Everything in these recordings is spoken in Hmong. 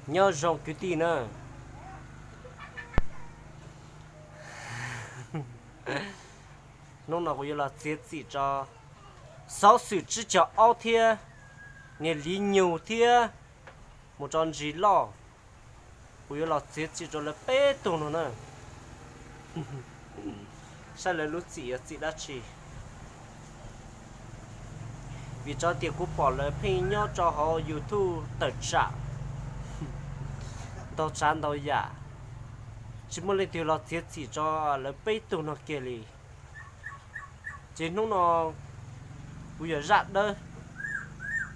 Nyob zoo kwv tij na. Hnub no kuv yuav los txiav txim rau Xov Xwm Tsib Caug Ob thiab niag Liv Nyug thiab mus rau Ntsis Loj. Kuv yuav los txiav txim rau lawv peb tug no na. Saib lawv lub txim yuav txim dab tsi. Vim tso tias kuv pom lawv pheej nyob rau hauv YouTube tawm tsam ntau tsav ntau yam, tsis muaj leej twg los txiav txim rau lawv peb tug no kiag li. Ces hnub no kuv yog zaj dawb,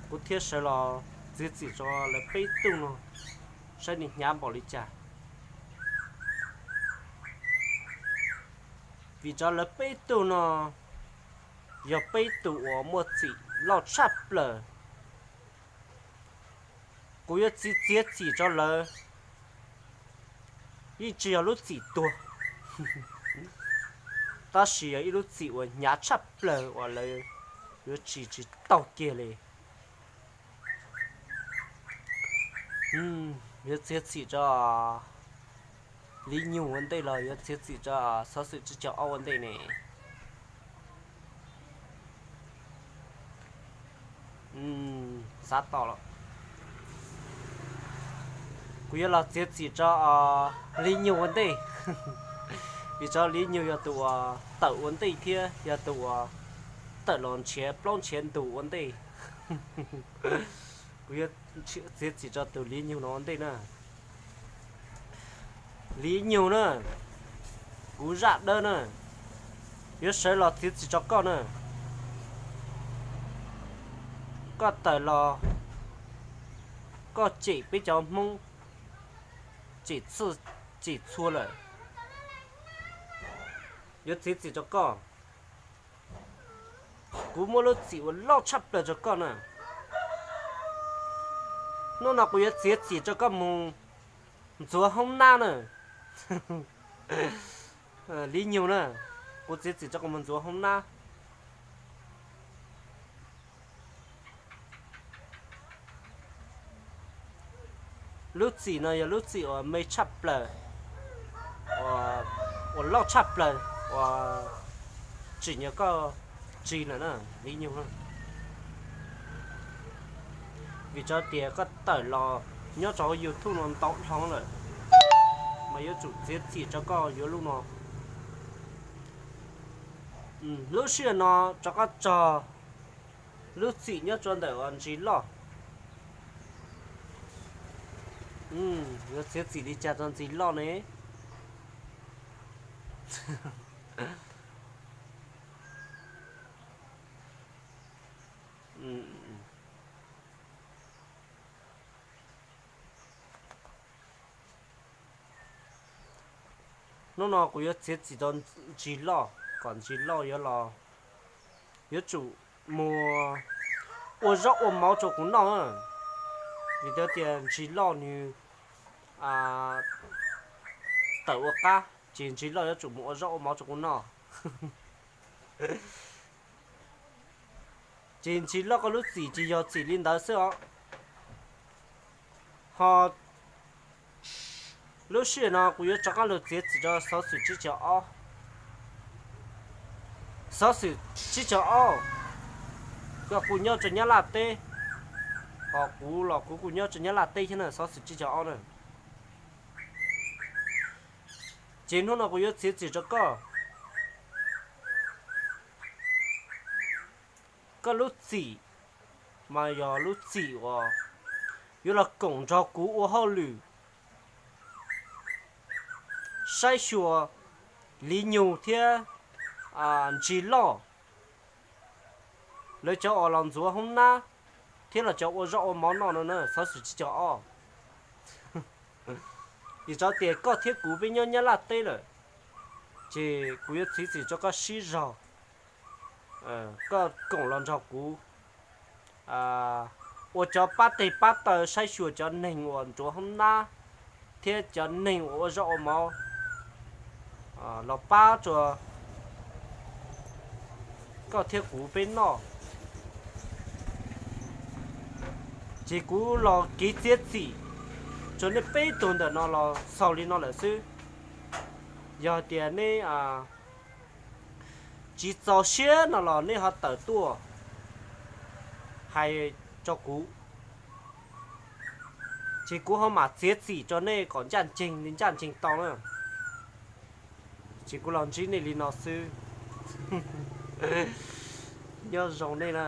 kuv thiaj sawv los txiav txim rau lawv peb tug no, saib nws hnyav npaum li cas. Vim rau lawv peb tug no yog peb tug uas muaj txim loj tshaj plaws. Kuv yuav txiav txiav txim rau lawv, yeej tsis yog lub txim tuag, tab sis yog ib lub txim uas hnyav tshaj plaws uas lawv yuav tsis tsis tau kiag li. Yuav txiav txim rau Liv Nyug ua ntej los yuav txiav txim rau Xov Xwm Tsib Caug Ob ua ntej ne? Xav tau los, kuv yuav los txiav txim rau Liv Nyug ua ntej, vim rau Liv Nyug yog tus uas tawm ua ntej thiab yog tus uas tawm los nrhiav plaub nrhiav ntug ua ntej. Kuv yuav txiav txim rau tus Liv Nyug no ua ntej na. Liv Nyug na, kuv zaj dawb na, yuav sawv los txiav txim rau koj na. Koj tawm los, koj cem peb cov Hmoob, cem txhua, cem txhua lawm, yuav txiav txim rau koj. Kuv muaj lub txim uas loj tshaj plaws rau koj na. Hnub no kuv yuav txiav txim rau koj mus ntxuav hoob nab na. Liv Nyug na, kuv txiav txim rau koj mus ntxuav hoob nab. Lub txim no yog lub txim uas me tshaj plaws, uas loj tshaj plaws, uas tsim nyog koj tsis lawm na, Liv Nyug na. Vim rau tias koj tawm los nyob rau hauv YouTube no ntau dhau lawm, mas yuav tsum txiav txim rau koj yuav lub no. Lub sij hawm no rov qab txog lub txim nyob rau ntawm Ntsis Loj. Yuav txiav txim li cas rau Ntsis Loj ne? Hnub no kuv yuav txiav txim rau Ntsis Loj kom Ntsis Loj yuav los, yuav tsum mus ua zaub ua mov rau kuv noj. Vim tias Ntsis Loj nws tawm ua qab, ces Ntsis Loj yuav tsum mus ua zaub ua mov rau kuv noj. Ces Ntsis Loj koj lub txim ces yog txim li ntawd xwb os. Ho lub sij hawm no kuv yuav rov qab los txiav txim rau Xov Xwm Tsib Caug Ob. Xov Xwm Tsib Caug Ob, koj kuj nyob rau Nyab Laj teb, ho kuv los kuv kuj nyob rau Nyab Laj teb thiab na, Xov Xwm Tsib Caug Ob na. Ces hnub no kuv yuav txiav txim rau koj. Koj lub txim mas yog lub txim uas yuav los koom nrog kuv ua hauj lwm saib xyuas Liv Nyug thiab Ntsis Loj, lawv cov uas los ntxuav hoob nab thiab los cov ua zaub ua mov noj no na, Xov Xwm Tsib Caug Ob. Vim rau tias koj thiab kuv peb nyob Nyab Laj teb lawm, ces kuv yuav txiav txim rau koj sib zog, koj koom los nrog kuv ua cov pab teg pab taw saib xyuas cov neeg uas ntxuav hoob nab thiab cov neeg uas ua zaub ua mov, los pab rau koj thiab kuv peb noj. Ces kuv los kev txiav txim rau nej peb tug ntawm no los xaus li no lawm xwb. Yog tias nej tsis txaus siab no los nej ho tawm tuaj hais rau kuv, ces kuv ho mam txiav txim rau nej kom ncaj ncees li ncaj ncees tau na. Ces kuv los ntsib nej li no xwb. Nyob zoo nej na.